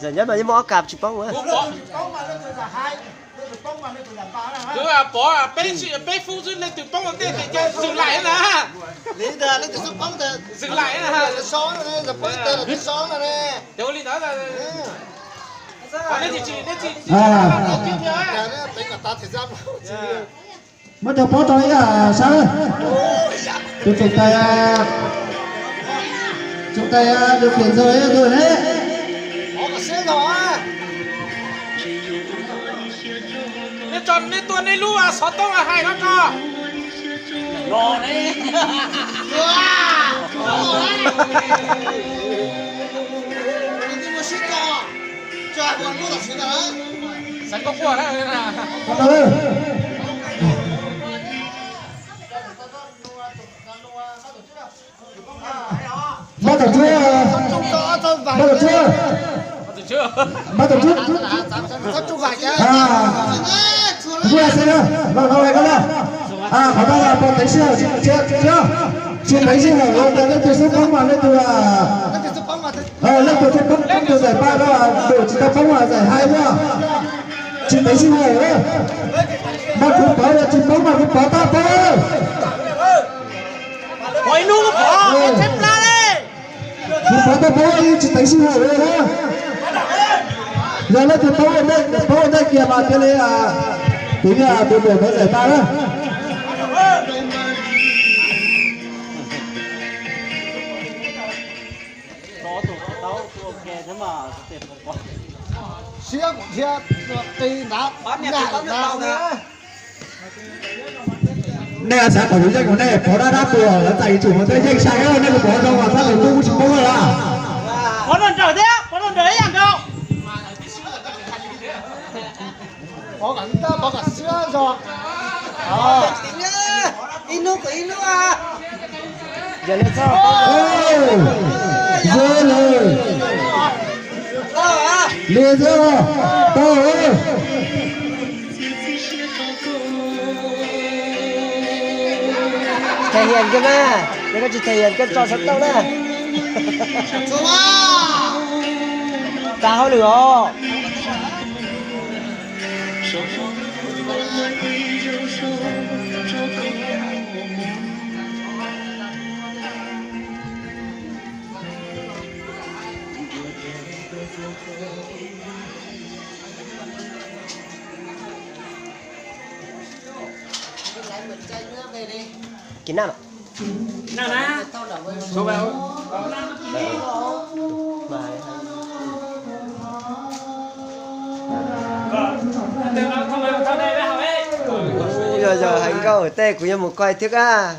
Zaum nyab mas yeej muaj ob kab tsis poob. Kuv pom peb, peb fub xwb, leej twg poob ua ntej ces zwm laim na. Zwm laim na. Ua li ntawd. Muab cov pob rau ib sab. Tus tsoom tais, tsoom tais điều khiển rồi rồi đấy. Nej tso nej tuaj nej lub xov tooj hais no tso. Mab tom tshuab, mab tom tshuab, mab tom tshuab. Kuv xav no no ko na, qhov no pom teev sij hawm tsis, tsis teev sij hawm los ntawm leej twg xub poob mas leej twg, leej twg xub poob poob tus zais paj na, tus tsis tau poob mas zais hais na. Tsis teev sij hawm. Mas kuv pov los tsis poob mas kuv pov tau pov. Kuv pov tau pov li tsis teev sij hawm li na. Yog leej twg poob ua ntej, poob ua ntej kiag mas cia li, tus yog tus duam ntawd zais paj na. Siab kuv thiab, qi nrad, nrad na. Nej xav kom yus yeej ua nej pov dab dab tuag, lawv txais yus tsum mus thiab yeej sai, nej mus pov zoo mas sab tus tub kuj tsis poob lawm. Pov nraum nraud thiab, pov nraum nraud ib yam nkaus. Pov kom, pov kom siab zog. Ib hnub kom ib hnub. Zoo lawm. Li zoo. Tau. Them hiam kiag mas, yog koj tsis them hiam koj tso xov tooj na. Txav hauj lwm os. Kis naj. Yog, yog hais nkauj tej kuv yuav mus koj thiab kab.